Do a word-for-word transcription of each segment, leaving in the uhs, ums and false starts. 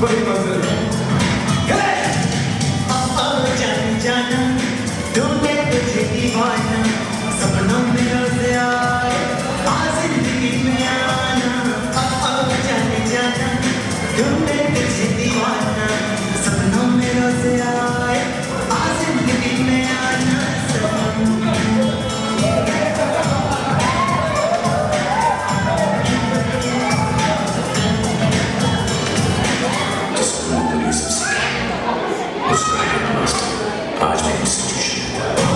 बड़ी मस्त है। ओ, ओ, जाने जाना, ढूंढे तुझे दीवाना, सपनों में रोज आए, आ जिंदगी में आना। ओ, ओ, जाने जाना, ढूंढे तुझे दीवाना, सपनों में रोज आए, आ जिंदगी में आना, सपनों में। जिसको मैंने दुनिया से सीखा है, उसका हेडमास्टर आज भी इंस्टीट्यूशन में था।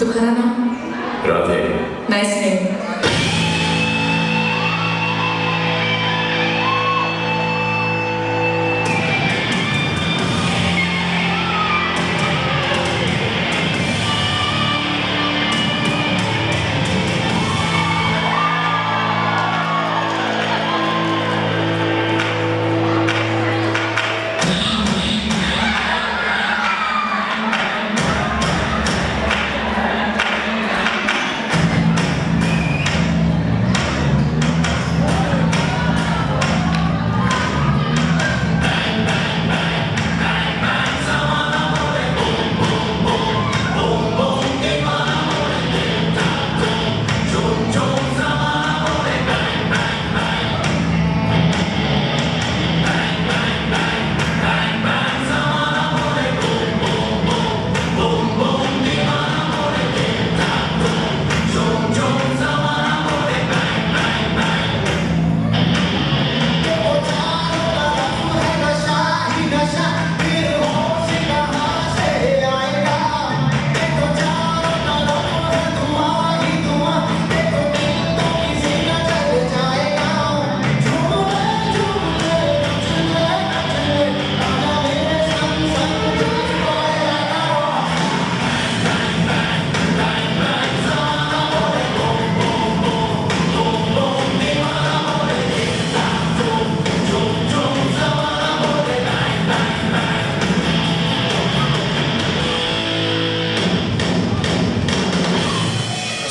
Tukharana. राधे। Nice name.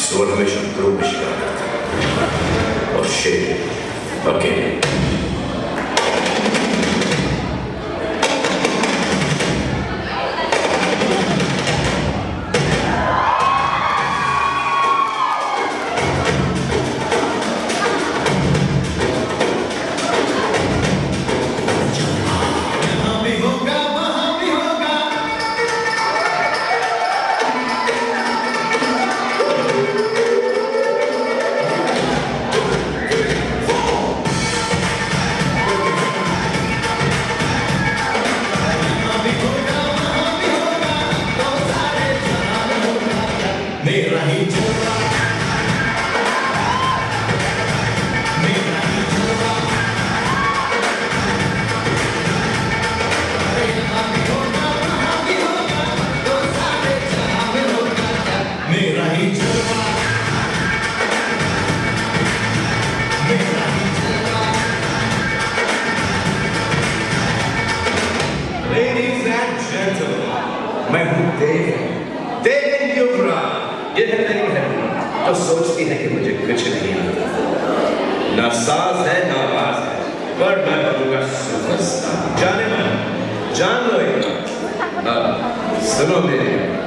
स्वरमेश ग्रुप शिकार और शेर अकेले। Ladies and gentlemen, मैं हूं देव। देवेंद्र युवराज, ये है मेरी महफिल। जो सोचती है कि मुझे कुछ नहीं आता। ना साज है, ना आवाज है, पर मैं बनूंगा सुपरस्टार। ལོ་ཡིན། ཨ། སུ་ནོ་དེ་རེད།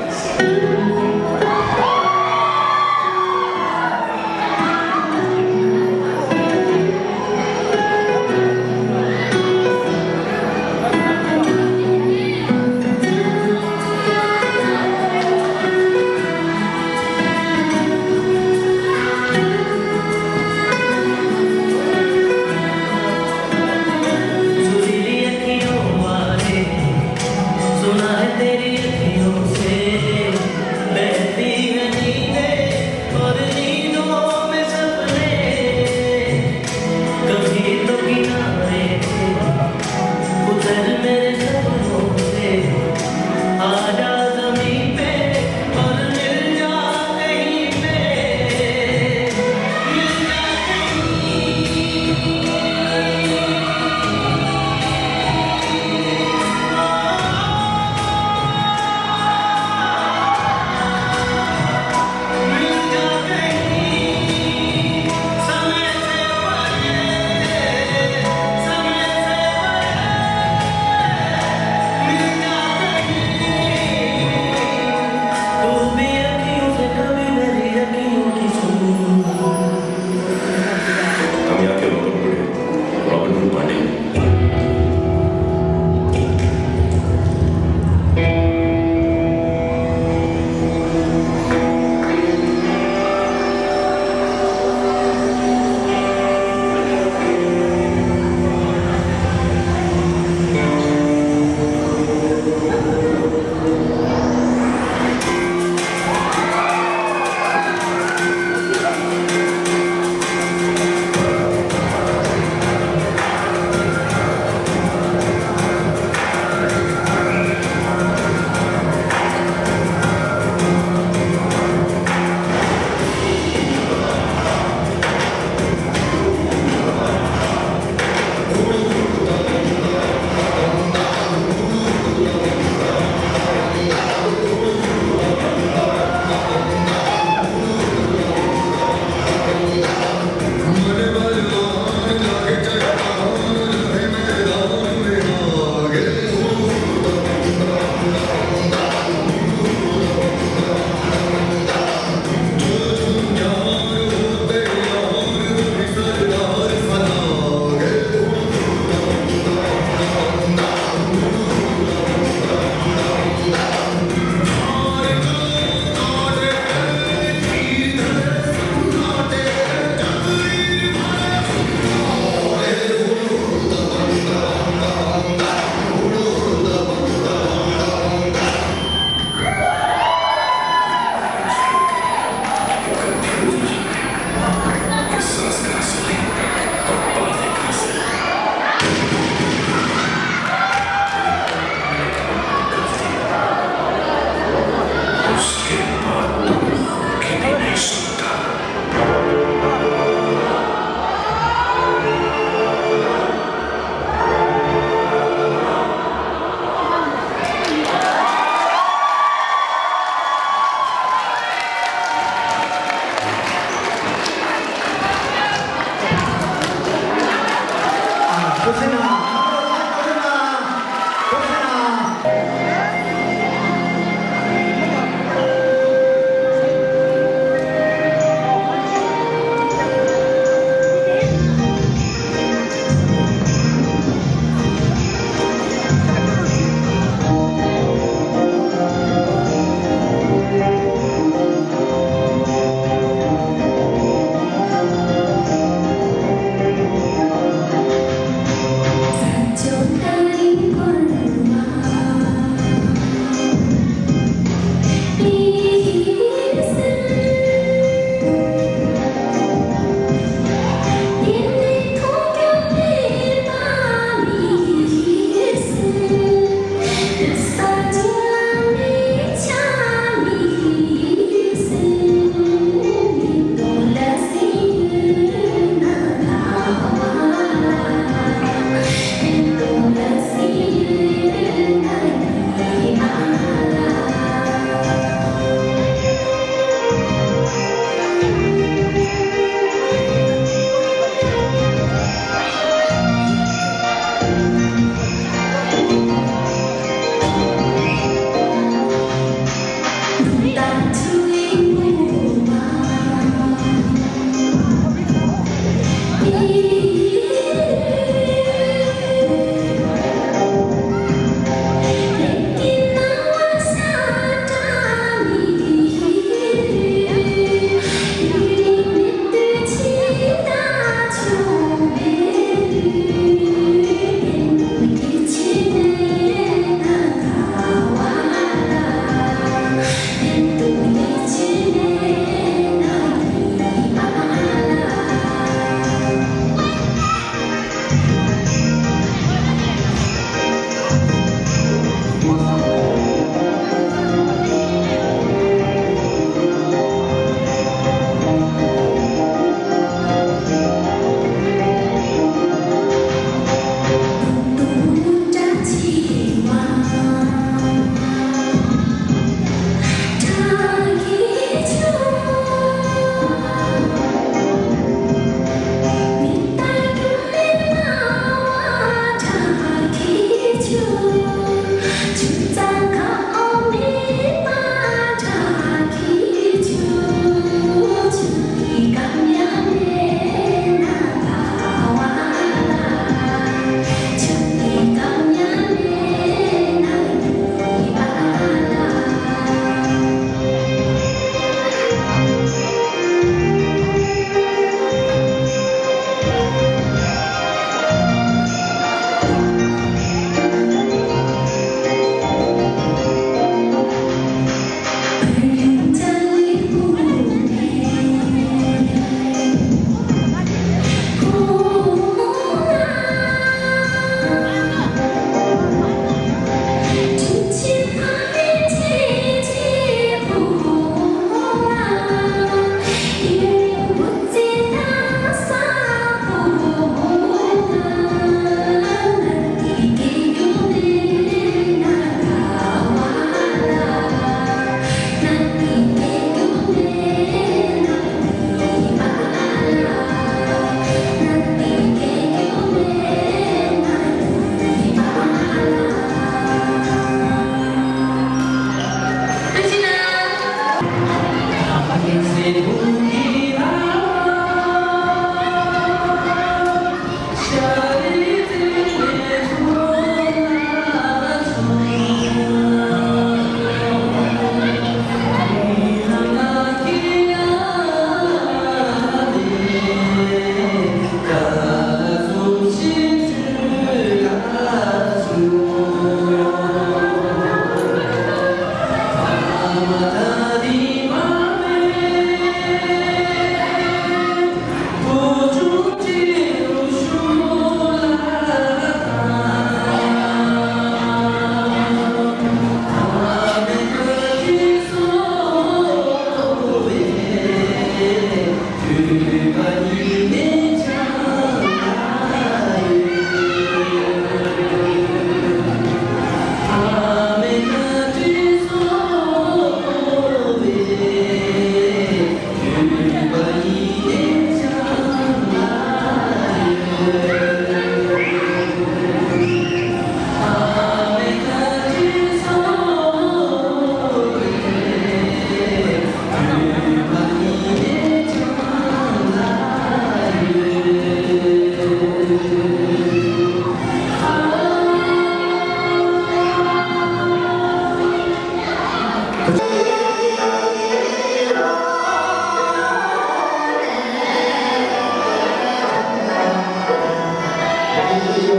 ཨ།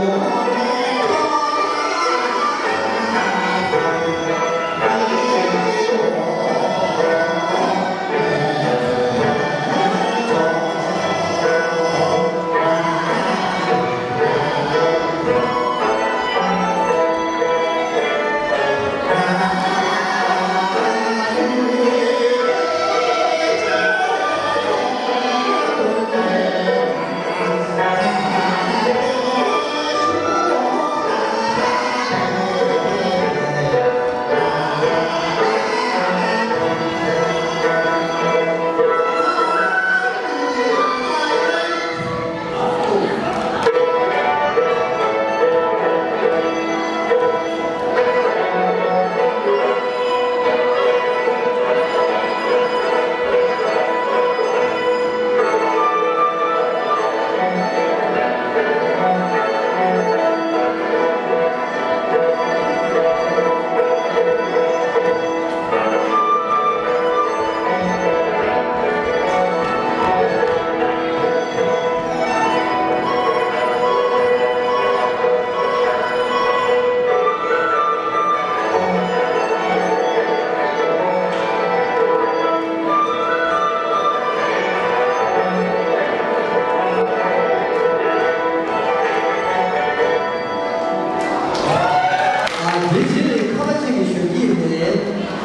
དེ་རྗེས་ནས་ཁ་པ་ཅན་གྱི་གཞོན་སྐྱེས་ནས་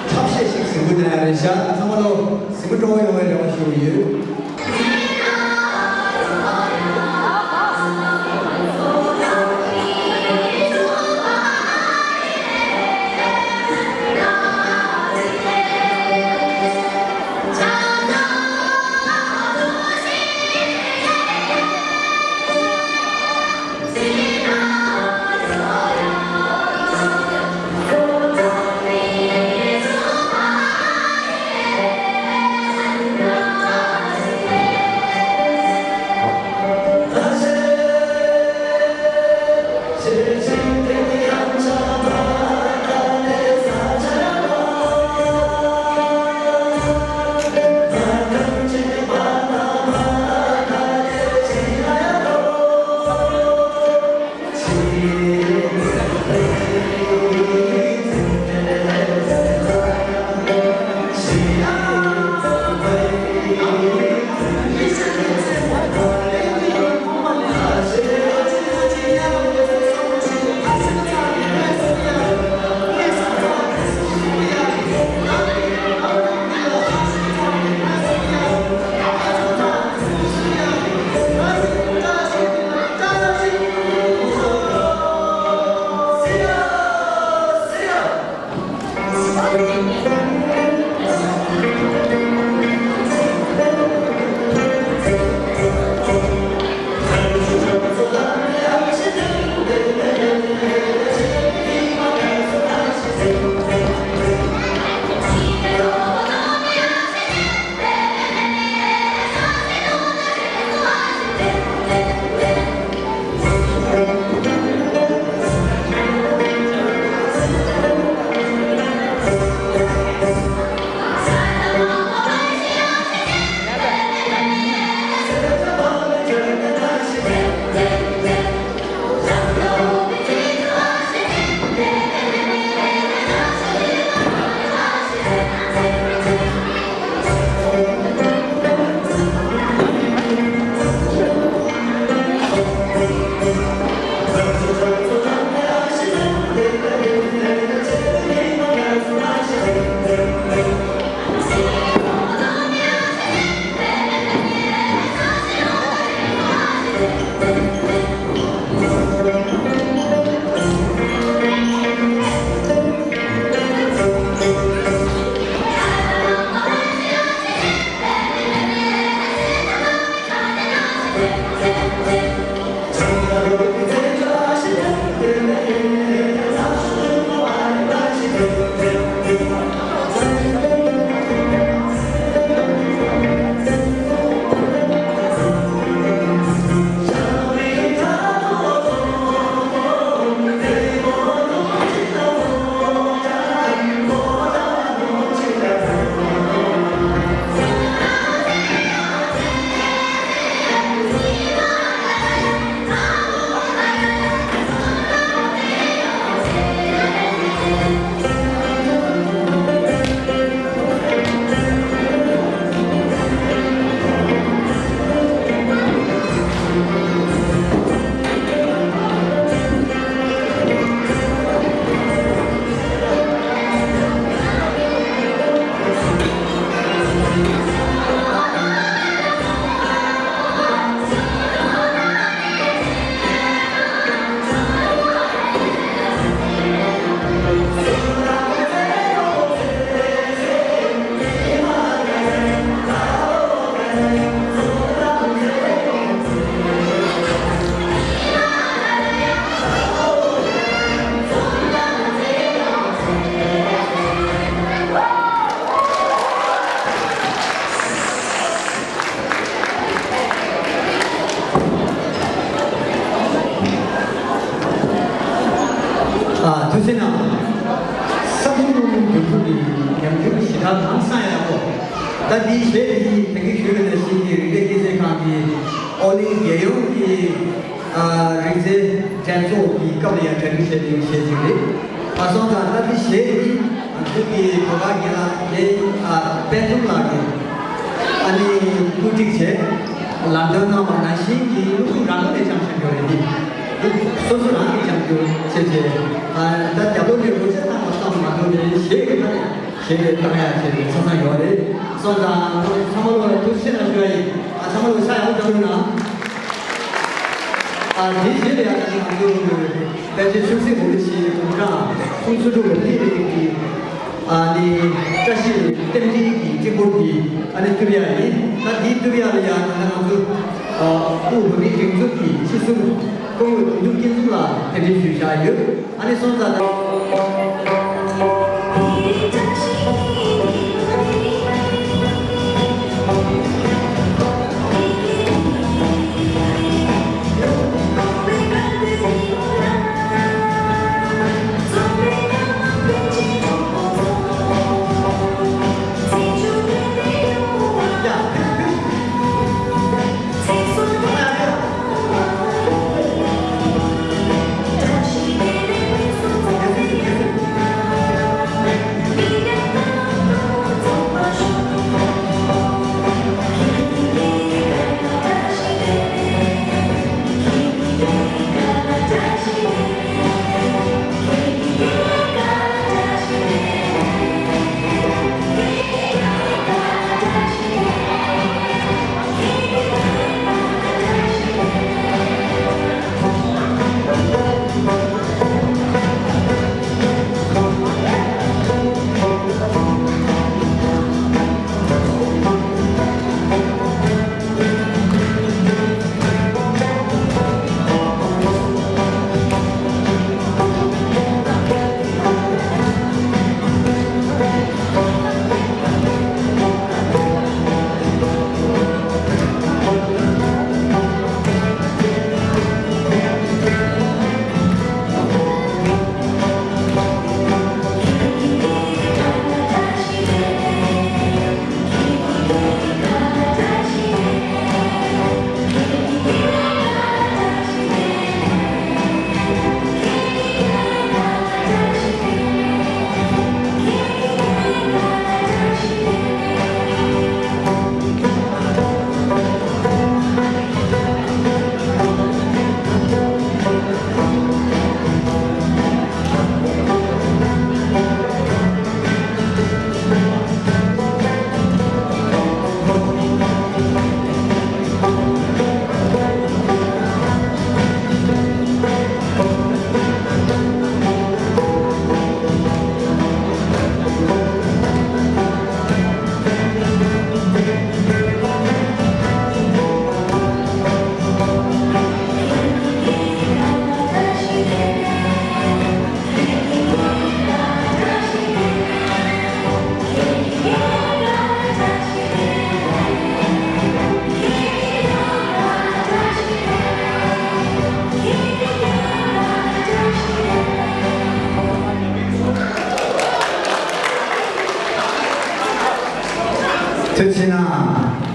འཁྲབ་གཞས་ཤིག་གཟིགས་འབུལ་གནང་ཡ་རེད་ཤག་ཚང་མ་ལོ་གཟིགས་འབུལ་སྤྲོ་བོ་ཡོང་བའི་རེ་བ་ཞུ་གི་ཡོད། ཟེར་ན། བསམ་བློ་འགྱུར་ཁུག་གི་ཉམས་འགྱུར་ཞེ་དྲག་གང་སང་ཡག་པོ། ད་འདིའི་གཞས་འདི་ད་གིན་ཞུས་པ་ནང་བཞིན་གྱི་རིག་གནས་སྐྱེད་སྲིང་ཁང་གི་ཨོ་གླིང་རྒྱལ་ཡོངས་ཀྱི་ཨ་རིག་རྩལ་འགྲན་ཚོགས་ཀྱི་སྐབས་ལ་ཡང་གྲ་སྒྲིག་བྱས་ཏེ་གཞས་ཅིག་རེད། མ་སོང་ཙང་ད་འདི་གཞས་འདི་ང་ཚོ་གི་བོད་པ་རྒན་ལགས་རྒན་ཨ་དཔལ་འཛོམས་ལགས་ཀྱིས་ཨ་ནི་བཀོད་སྒྲིག་བྱས་ལམ་སྟོན་གནང་བ་ནང་བཞིན་གྱི་སློབ་ཕྲུག་རང་ངོས་ནས་སྦྱངས་བཞག་རྒྱུ་རེད་འདི། སོ་སོ་རང་གིས་སྦྱང་རྒྱུ་བྱས་རྗེས། ད་རྒྱབ་ལོགས་ནས་རོལ་ཆ་བཏང་བ་ཙམ་མ་གཏོགས་ནས་གཞས་ཀྱི་ཐད་ནས་གཞས་བཏང་ཡག་བྱས་ཏེ་ཆ་ཚང་ཡོད་རེད། སོང་ཙང་ཚང་མ་ལོ་ལ་ཐུགས་རྗེ་ཆེ་གནང་ཞུ་ཡ་ཡིན། ཨ་ཚང་མ་ལོ་ཤ་ཡག་པོ་བརྒྱབ་རོགས་གནང་། ཨ་དེའི་རྗེས་ལ་ཡང་ང་ཚོ་དཔལ་ཆེན་ཆོས་སྲིད་འོད་ཟེར་གྱི་དགུང་གྲངས་སུམ་ཅུ་སོ་དྲུག་ལ་ཕེབས་པའི་གི་ཨ་ནི་བཀྲ་ཤིས་རྟེན་འབྲེལ་གྱི་སྤྲིན་ཕུང་འདི་ཨ་ནི་གཏུབ་ཡག་ཡིན། ད་འདི་གཏུབ་ཡག་ལ་ཡང་ད་ལྟ་ང་ཚོ་ཨ་དབུས་བོད་མིའི་སྒྲིག་འཛུགས་ཀྱི་སྤྱི་ཟུར་སྐུ་ངོ་དོན་གྲུབ་སྐྱིད་འཛོམས་ལགས་གདན་འདྲེན་ཞུས་བཞག་ཡོད། ཨ་ནི་སོང་ཙང་ད། ཐུགས་རྗེ་གནང་།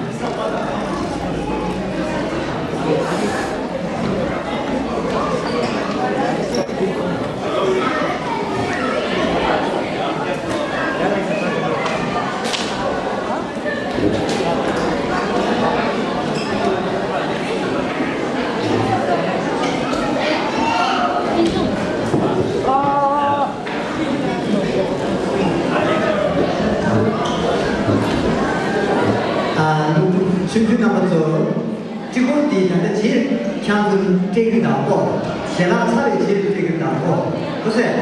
ཨ་ནུ་ཆུང་ཆུང་རྣམ་པ་ཚོ། གཅིག་པོ་དེ་ད་ལྟ་རྗེས་ཁྱང་ཚོ་སྤྲད་ཀྱི་འདུག་གོ། ཞལ་ལག་ཚར་བའི་རྗེས་སུ་སྤྲད་ཀྱི་འདུག་གོ། ཁོ་ཚོས།